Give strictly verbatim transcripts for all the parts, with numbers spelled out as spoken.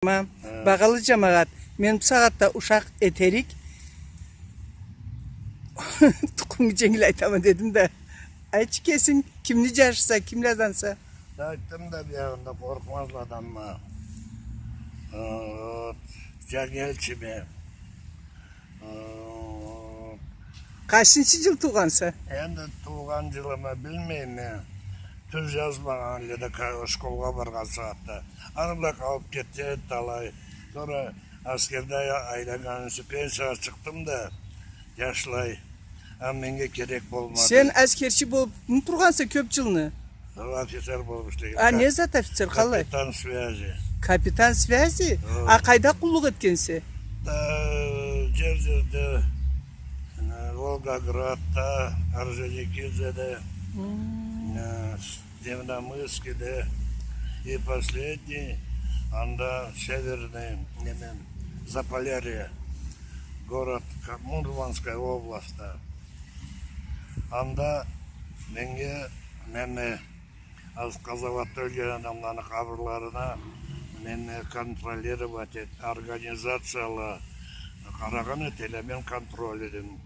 Ма, багъалы джамагъат, мен бусагъатда ушакъ этерик. Тукъуму дженгил айтама дедим да. Айтчы кесинг, кимни джашыса, кимледенсе? Да айтдым да биягъында, Къоркъмазладанма. Э, джангелчиме. Къайсынчы джыл туугъанса? Энди туугъан джылымы билмейме. Тюз джазмагъан элле да, ка-, школгъа баргъан сагъатда. Аны бла къалыб кетген талай. Сора аскерде ай-, айланнганчы пенсиягъа чыкъдым да, джашлай. А меннге керек болмады. Сен аскерчи болубму тургъанса кёб джылны? Офицер болуб ишлегенме. А не зат офицер, къалай? Капитан связи. Капитан связи? Хы. А къайда къуллукъ этгенсе? Да, джер-джерде, э, Волгоградда, Орджоникидзеде, э, Невномысскеде и последний, анда северный, неме, Заполярье, город Ка-, Мурманская область, да. Анда меннге, неме, аз-, къазауатда ёлген адамланы къабырларына, неме, контролировать эт-, организацияла къарагъан этелле, мен контроль эдим,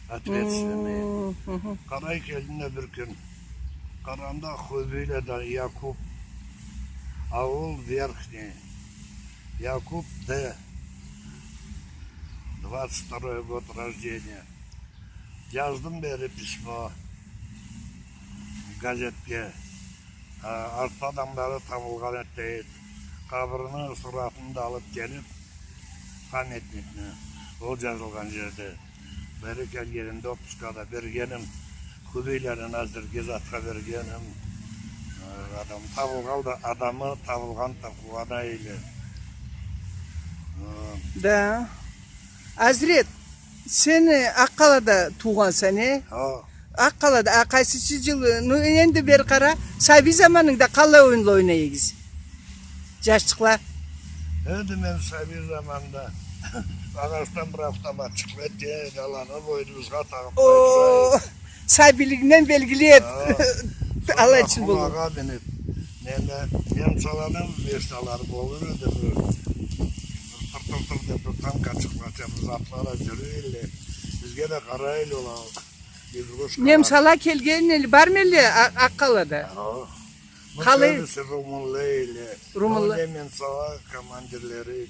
ответственный. Хы-хы. Къарай келдим да бир кюн, къарамда Хубийлада Якуб, аул Верхний, Якуб Д, двадцать второй год рождения. Джаздым бери письмо газетге. А, артда адамлары табылгъан эди дейди. Къабырыны суратын да алыб келиб, памятникни, ол джазылгъан джерде. Бери келгенимде отпускада бергеним. Хубийланы назирге затха бергеним. Э, адам табылгъан да, адамы табылгъан да къууана эдиле. Э. Да. Азрет, сен, э, Акъ-Къалада туугъанса, не? Хо. Акъ-Къалада, а къайсынчы джыл, э, ну, энди бери къара, сабий заманынгда къаллай оюнла ойнай эдигиз? Джашчыкъла. Энди мен сабий заманда агъачдан бир автоматчыкъла этген эдик, аланы бойнубузгъа тагъыб. О, сабийлигингден белгили эди. Хо. Алайчын болур. Хумагъа миниб, неме, немсаланы мечталары болур эди, бир, бир тыр-тыр-тыр деб бир танкачыкълача бир затла да джюрюй элле. Бизге да къарай элле ол игрушкала. Немсала келген элле, бармы элле А-, Акъ-Къалада? Хо. Къалай? Бу кёбюсю румынла элле. Румынла. Ол немсала командирлери.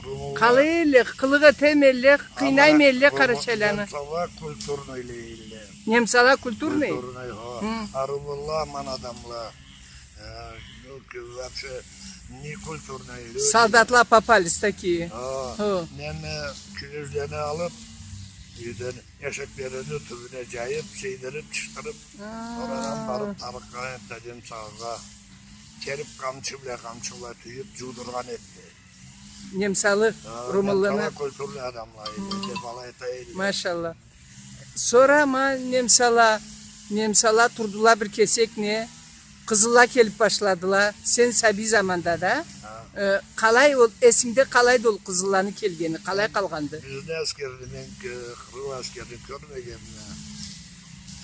Румынла. Къалай элле, къылыкъ этеми элле, къыйнаймы элле къарачайланы? Немсала культурныйле элле. Немсала культурный? Культурный, хо. Хы. А румынла аман адамла. Э, ну, ки-, вообще некультурные люди. Солдатла попались такие. Хо. Хо. Неме, кюндюзлени алыб, юйден эшеклерини тюбюне джайыб, сейдириб, чычдырыб, сора барыб табыкъгъан этди немсалагъа. Келиб къамчы бла, къамчы бла тюйюб, джуудургъан этди. Немсалы, хо, румынлыны. Немсала культурный адамла эди, деб алай айта эдиле. Машалла. Сора ма немсала, немсала турдула бир кесек, не, къызылла келиб башладыла. Сен сабий заманда да. Хо. Э, къалай ол, эсингде къалайды ол къызылланы келгени, къалай къалгъанды? Бизни аскерни мен, э, къырыл аскерни кёрмегенме.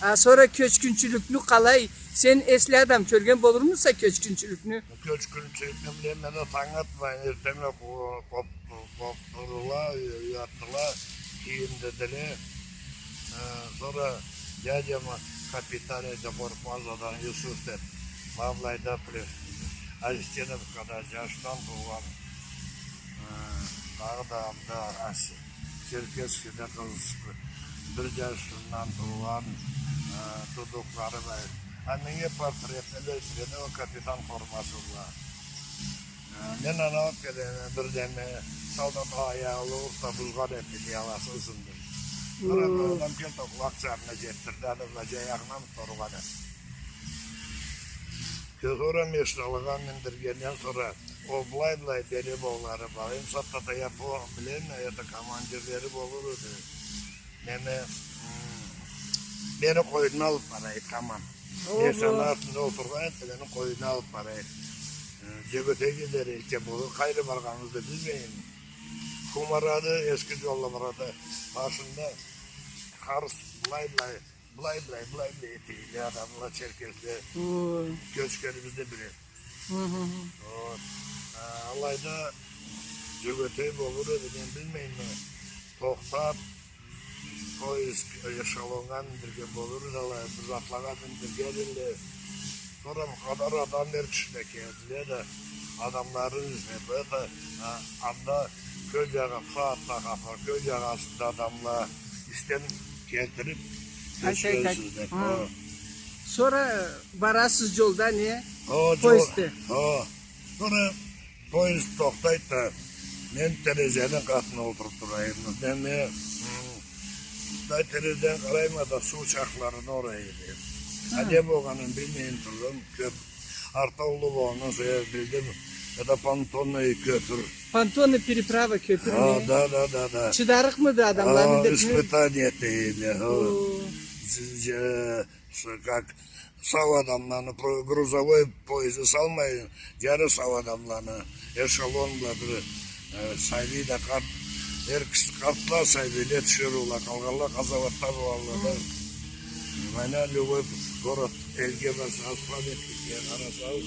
А сора кёчгюнчюлюкню къалай? Сен эсли адам, кёрген болурмуса кёчгюнчюлюкню? Кёчгюнчюлюкню билеме да, танг атмайын, эртденбла къо-, къо-, къо-, къобдурдула, уятдыла, кийиндирдиле. Э, сора дядяма капитан эди, Къоркъмазладан Юсуф деб, ма былайда, Азиз-Теновкада джашындан туугъан, э, дагъыда анда Аси-, Черкесскеде къыз, бир джашындан туугъан, э, туудукълары бар. А меннге портретни да этдирген ол капитан формасы бла. Э, мен аны алыб келеме, бир неме, солдат аягъы уруб да бузгъан этди, яласызын деб. Сора бир адам келди, ол къулакъ джанына джетдирди, аны бла джаягъына тургъан этди. Кё-, сора машиналагъа миндиргенден сора, ол былай-былай бери болары бар. Эм сатта да япон, билеме, это командирлери болур эди. Неме, м, мени къойнуна алыб бара эди, тамам. Ого. Машинаны артында олтургъан эди, мени къойнуна алыб бара эди. Э, джюгюрюп келле эди, болур, къайры баргъаныбызны билмейме. Хумараны, эски джолла барады, башында къарс былай-былай, былай-былай, былай-былай эте эдиле адамла, черкесле. Ой. Кёчгенибизни биле. Хы-хы-хы. Вот. Алайда жёгетей болур эди, мен билмейме. Тохтап, поезд, эшелоннга миндирген болур эди, алай, бир затлагъа миндирген эдиле. Сора бу къадар адам, эр киши да келдиле да, адамларын излеп, это, а, анда кёл жагъа, Фуатла хапар, кёл жагъасында адамла ишден келтирип, айт, айт, айт. Сора барасыз жолда, не? Хо, жол-, поездде. Хо. Сора поезд тохтайды да, мен терезени къатына олтуруп турайма. Мен, мен, м, да терезеден къарайма да, суу чакъларына орай эди. Ха. А не болгъанын билмейин турдум. Кёп артда уллу болгъандан сора билдим. Это понтонный кёпюр. Понтонный переправа кёпюр. Ха, не? Да, да, да, да. Чыдарыкъмыды адамланы деп, не? Испытание дейди, ха. О. Ж-, ж-, Ш-, как сау адамланы, про-, грузовой поезд салмай, жары сау адамланы, эшелон бла бир, э, сабий да, къарт, эр киши, къартла, сабийле тюшюрюле, къалгъанла къазауатда болгъанла да. Хы. Мына любой город, элге барсагъыз, памятникге къарасагъыз,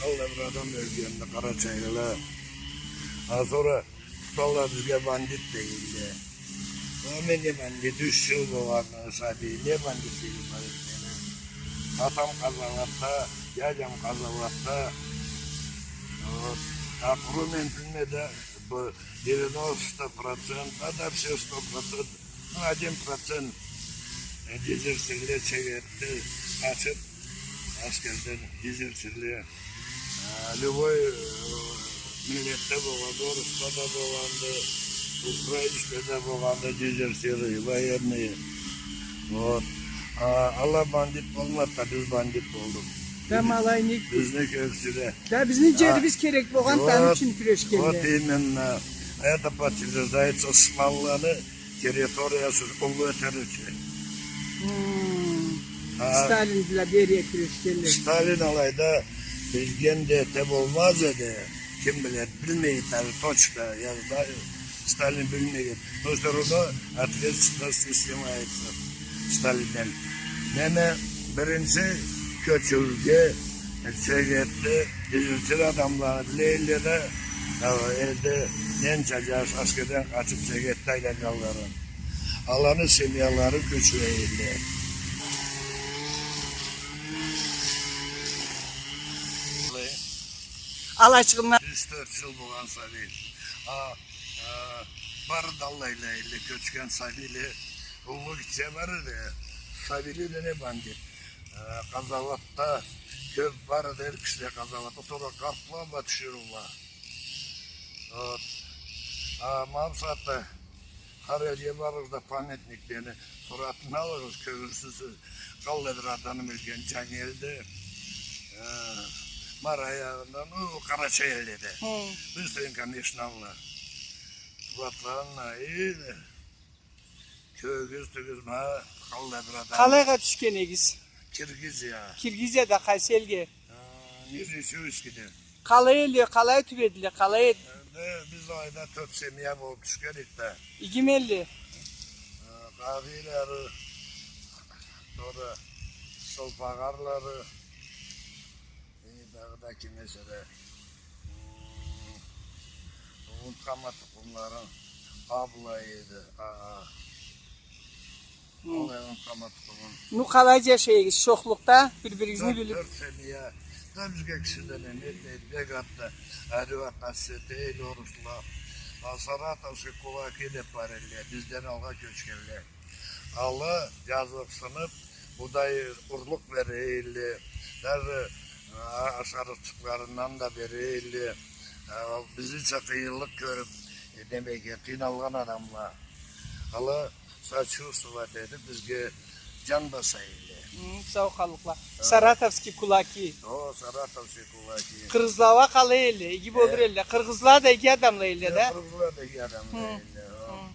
къаллай бир адам ёлгенин къарачайлыла. А сора туталла, бизге бандит дейдиле. Ма мен не бандит, юч жыл болгъанды, сабий, не бандит дейди, бандит мени. Атам къазауатда, дядям къазауатда. Вот. Акъыры мен билмейме да, бу девяносто процент, а да все сто процент, ну, один процент, э, дезертирле, чегетди, къачып, аскерден дезертирле. А, любой, э, миллетде болгъанды, орусла да болгъанды, украинцла да болгъанды, дезертиры, военные. Вот. А, ала бандит болмады да, биз бандит болдукъ. Да, ма алай не? Бизни кёбюсю да. Да, бизни жерибиз керек болгъан, вот, аны ючюн кюрешгенле. Вот именно. Это подтверждается, Смолланы территориясы уллу этеричи. Хм. А, Сталин бла Берия кюрешгенле. Сталин алайда билген да эте болмаз эди. Ким биледи, билмей эди, точно, я знаю, Сталин билмеген. Но всё равно ответственность снимается Сталинден. Неме, биринчи кёчюрюрге, чегетди, дезертир адамланы биле эдиле да, э, элде ненча жаш аскерден къачып, чегетди айланнганларын. Аланы семьялары кёчюре эдиле. Алайчыгъындан. Юч-тёрт жыл болгъан сабий. А, а, бары да аллайла эдиле, кёчген сабийле. Уллу гитче бар эди. Сабийле да не бандит. А, къазауатда кёп бар эди, эр кишиле къазауатда. Сора къартла бла тюшюрюле. Вот. А, ма бусагъатда Хар элге барыгъыз да памятниклени суратын алыгъыз, кёрюрсюз, къаллай бир адам ёлген Жангелде, э, ма аягъында, ну, Къарачай элде да. Хы. Биз сен, конечно, алла. Суратларын, э, кёрюгюз, тюгюз, ма къаллай бир адам. Къалайгъа тюшген эдигиз? Киргизия. Киргизияда къайсы элге? А, Нижнечуйскиде. Къалай эле, къалай тюбедиле, къалай эди? Энди биз алайда тёрт семья болуп тюшген эдик да. Игимелле. А, Къагъыйлары, сора Сылпагъарлары, э, дагъыда ким эсе да, м, унутханма тукъумларын, Абла эди, а, а. Хы. Алай, аны къаматханын. Ну, къалай жашай эдигиз, шохлукъда, бир-биригизни билип? Тёрт, тёрт семья. Да бизге киши да неме этмей эди, бек атда, ариу атда сюете эди орусла. А саратовский кулаки деп бар эдиле, бизден алгъа кёчгенле. Ала жазыкъсынып, удай урлукъ бере эдиле. Даже, а, ашарыкъчыкъларындан да бере эдиле. А, бизнича къыйынлыкъ кёрюп, э, немеге, къыйналгъан адамла. Ала сочувствовать этип, бизге жан баса эдиле. Хы, сау къаллыкъла. Хы. Саратовский кулаки. О, саратовский кулаки. Къыргъызла уа къалай эдиле, иги болур эдиле. Къыргъызла да иги адамла эдиле да. Къыргъызла да иги адамла эдиле, о.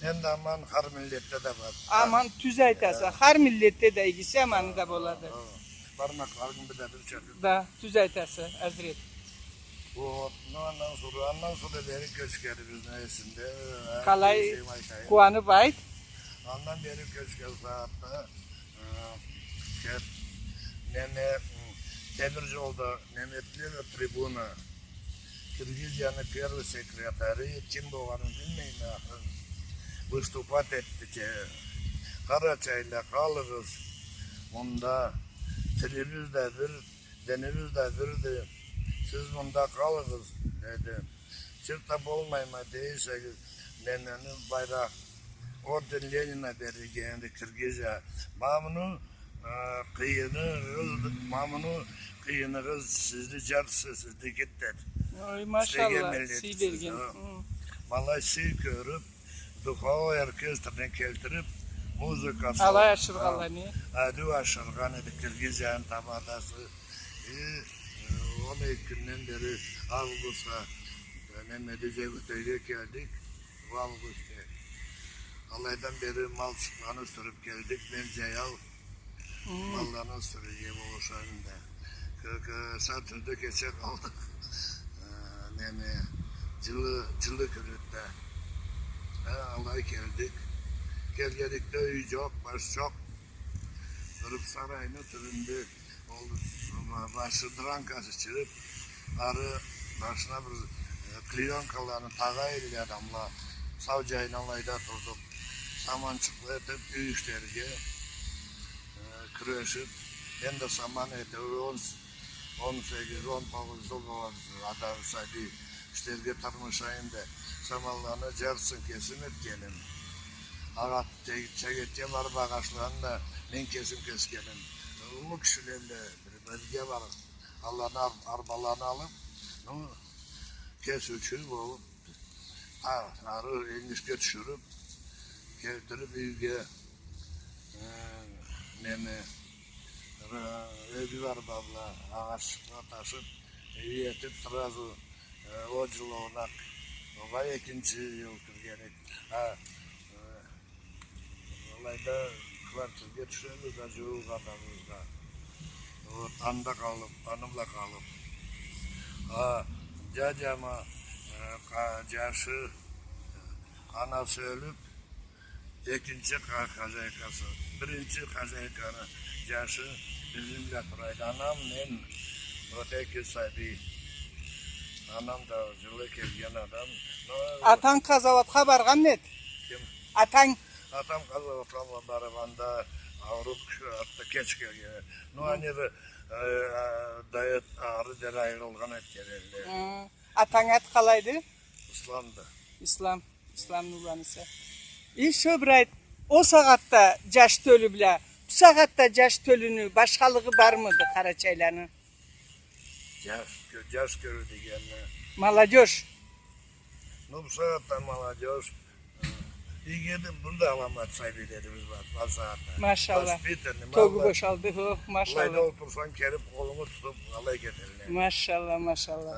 Хы. Энди аман хар миллетде да бар. Аман, тюз айтаса, хар миллетде да игиси, аманы да болады. О, о. Бармакъларынг бир да бир чатыр. Да, тюз айтаса, Азрет. Вот, ну, андан сора, андан сора бери кёчгенибизни эсимде, э, къалай къууанып айт. Андан бери кёчген сагъатда, э, кеп, неме, м, темир жолда неме этдиле да, трибуна. Киргизияны первый секретары, ким болгъанын билмейме, ахырын, выступать этди ки: «Къарачайлыла, къалыгъыз мында, тилибиз да бир, динибиз да бирди. Сиз мында къалыгъыз», — деди. «Чыртда болмайма десегиз, мен аны байракъ, орден Ленина берирге эди Киргизия. Ма муну, э, къыйыныгъыз, ма муну къыйыныгъыз, сизни джартысы сиздикиди», — деди. Ой, машалла, сый берген. Ма алай сый кёрюб, духовой оркестрни келтириб, музыка салыб, алай ашыргъанла, не? Адю ашыргъан эди Киргизияны тамадасы. Э, э, он эки кюнден бери августха, э, неме, Джебютейге келдик, бу августда. Алайдан бери малчыкъланы сюрюб келдик, мен джаял. Малланы сюрюрге болушайым да. Кы-, кы-, сатырда кече къалдыкъ. Э, неме, джылы, джылы кюнюнде. Э, алай келдик. Келгеникде юй джокъ, баш джокъ. Туруб сарайны тюбюнде ол ба-, башы дранкасы чырып, ары башына бир, э, клеёнкаланы тагъа эдиле адамла. Сау джайына алайда турдукъ. Саманчыкъла этип, юй ишлерге, э, кюрешип, энди саман этеуюн он, он сегиз, он тогъуз джыл болгъан адам сабий ишлерге тырмыша энди. Саманланы джартысын кесим этгеним. Агъа-, те-, тегетген арба агъачланы да мен кесим кесгеним. Уллу кишиле бла бирге барып, аланы ар-, арбаланы алып, ну, кесиучю болуп, а-, ары энгишге тюшюрюп, келтирип юйге, э, неме, ра-, эгиз арба бла агъаччыкъла ташып, юй этип, сразу, э, ол джыл огъуна, огъай, экинчи джыл кирген эдик. А, э, алайда квартирге тюшебиз да, джууукъ адамыбызгъа. Вот, анда къалып, аны бла къалып. А, джаджама, э, къа-, джашы, анасы ёлюп, экинчи къа-, хозяйкасы, биринчи хозяйканы джашы бизни бла турайды. Анам, мен, вот, эки сабий. Анам да джылы келген адам. Но... Атанг къазауатха баргъанмы эди? Ким? Атанг. Атам къазауатха барып, анда ауруп, артда кеч келген. Но, хы, аны да, э, да эт-, ары дери айырылгъан этген эдиле. Хы. Атангы аты къалайды? Исламды. Ислам. Исламны уланыса. Ещё бир айт, ол сагъатда джаш тёлю бла бу сагъатда джаш тёлюню башхалыгъы бармыды къарачайланы? Джаш кё-, джаш тёлю дегени. Молодёжь. Ну, бу сагъатда молодёжь. Э, игиди, бир да аламат сабийлерибиз бар, бу сагъатда. Машалла. Воспитанный, тёгю бошалды, хо, машалла. Былайда олтурсанг, келип, къолунгу тутуп, алай кетелле. Машалла, машалла.